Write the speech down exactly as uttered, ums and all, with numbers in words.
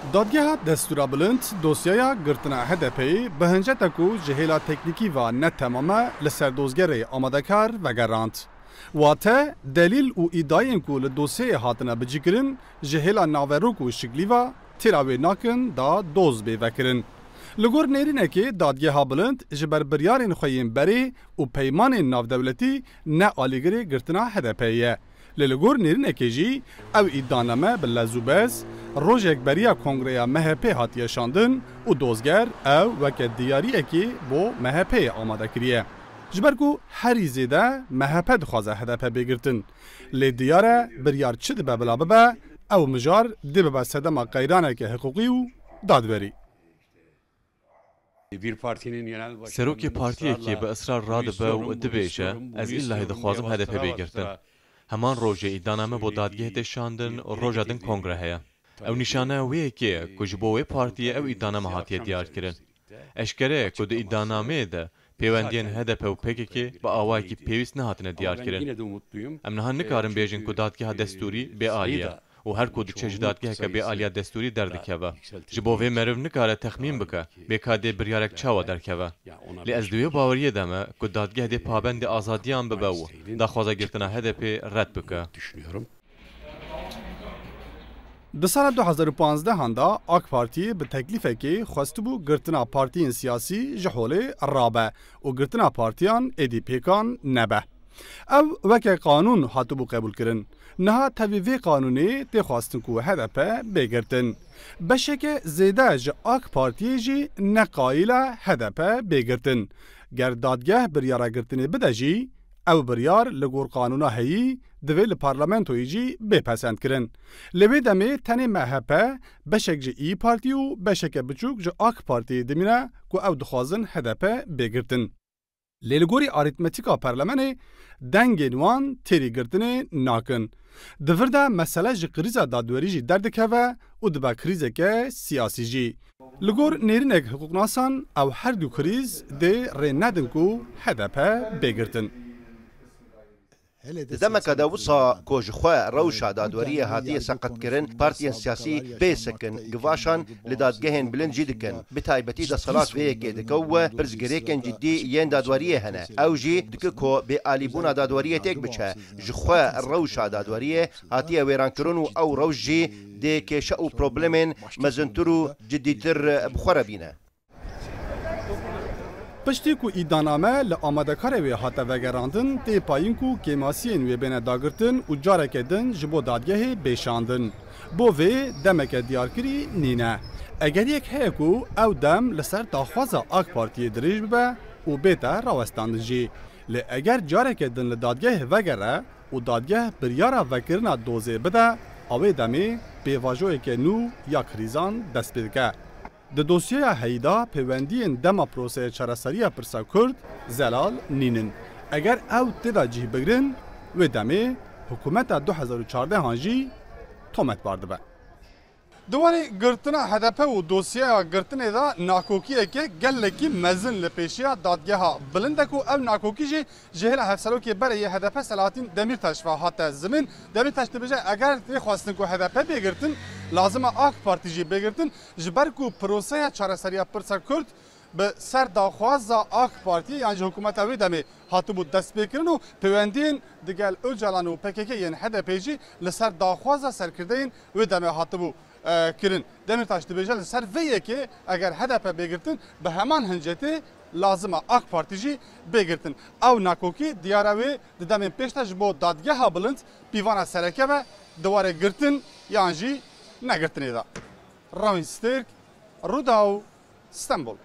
Dadgeha Destûra Bilind dosyeya girtina H D P'yê bi hinceta ku ji hêla teknîkî ve ne temam e li ser dozgerê amadekar vegerand. Wate, delîl û îdayên ku li dosyeyê hatine bicîkirin ji hêla naverok û şiklî ve têra wê nakin da doz bê vekirin. Li gor nêrînekê Dadgeha Bilind ji ber biryarên xwe yên berê û peymanên navdewletî ne alîgirê girtina H D P'yê ye. Lê li gor nêrînekê jî ew îdianame bi lez û bez rojek beriya kongreya M H P hatiye şandin û dozger ew weke diyariyekê bo M H P'yê amade kiriye. Ji ber ku herî zêde M H P dixwaze H D P bê girtin. Lê diyar e biryar çi dibe bila bibe, ew mijar dê bibe sedema qeyraneke hiqûqî û dadwerî. Serokê partiyekê bi israr radibe û dibêje, ez îllahî dixwazim H D P bê girtin. Heman rojê îdianame bo dadgeh tê şandin, roja din kongre heye. Ew nîşaneya wê yekê ye ku ji bo wê partiyê ew îdianame hatiye diyarkirin. Eşkere ye ku di îdianameyê de pêwendiyên H D P û P K K bi awayekî pêwîst nehatine diyarkirin. Em niha nikarin bêjin ku dadgeha destûrî bêalî ye. û her ku diçe ji dadgeheke bêaliya destûrî derdikeve. Ji bo vê meriv nikare texmîn bike bê ka dê biryarek çawa derkeve. Lê ez di wê baweriyê de me ku dadgeh dê pabendê azadiyan bibe û daxwaza girtina H D P'ê red bike. Di sala du hezar û panzdeh da AK Partiyê bi teklîfekê xwestibû girtina partiyên siyasî ji holê rabe û girtina partiyan êdî pêkan nebe. Ew weke qanûn hatibû qebûlkirin. Niha tevî vê qanûnê tê xwestin ku H D P bê girtin. Beşeke zêde ji AK Partiyê jî ne qayîl e H D P bê girtin. Ger dadgeh biryara girtinê bide jî, ew biryar li gor qanûna heyî divê li parlamentoyê jî bê pesendkirin. Li wê demê tenê M H P, beşek ji İYİ Partî û beşeke biçûk ji AK Partiyê dimîne ku ew dixwazin H D P bê girtin. Lê li gorî arîtmetîka perlemenê dengên wan têrî girtinê nakin. Di vir de mesele ji krîza dadwerî jî derdikeve û dibe krîzeke siyasî jî. Li gor nêrînek hiqûqnasan ew her du krîz dê rê nedin ku H D P bê girtin. Di demeke de wisa ku ji xwe rewşa dadweriyê hatiye seqetkirin, partiyên siyasî bê sekin givaşan li dadgehên bilind jî dikin. Bi taybetî desthilat vê yekê dike û pirsgirêkên cidî yên dadweriyê hene. Ew jî dike ku bêalîbûna dadweriyê têk biçe. Ji xwe rewşa dadweriyê hatiye wêrankirin û ew rewş jî dê kêşe û problemên mezintir û cidîtir bi xwe re bîne. Piştî ku îdianame li amadekarê wê hate vegerandin, tê payîn ku kêmasiyên wê bêne dagirtin û careke din ji bo dadgehê bê şandin. Bo vê demeke diyarkirî nîne. Egeriyek heye ku ew dem li ser daxwaza AK Partiyê dirêj bibe û bête rawestandin jî. Lê eger careke din li dadgehê vegere û dadgeh biryara vekirina dozê bide, a wê demê pêvajoyeke nû ya krîzan dest pê dike. Di dosyeya heyî de pêwendiyên dema proseya çareseriya pirsa Kurd zelal nînin. Eger ew tê de cih bigrin, wê demê hikûmeta du hezar û çardeh an jî tometbar dibe. Di warê girtina H D P û dosyeya girtinê de nakokiyeke gelekî mezin li pêşiya dadgeha bilind e ku ev nakokî jî ji hêla hevserokê berê yê H D P Selahattin Demîrtaş ve hate zimin. Demîrtaş dibêje, eger tê xwestin ku H D P bê girtin, lazim e AK Partî jî bê girtin. Ji ber ku proseya çareseriya pirsa Kurd bi ser daxwaza AK Partiyê yan jî hikûmeta wê demê hatibû destpêkirin û pêwendiyên digel Ocalan û P K K yên H D P jî li ser daxwaza serkirdeyên wê demê hatibû, e, kirin. Demîrtaş dibêje, li ser vê yekê eger H D P bê girtin, bi heman hincetê lazim e AK Partî jî bê girtin. Ew nakokî diyar e wê di demên pêş de ji bo dadgeha bilind pîvana sereke be di warê girtin yan jî negirtinê de. Rawîn Stêrk, Rûdaw, Stenbol.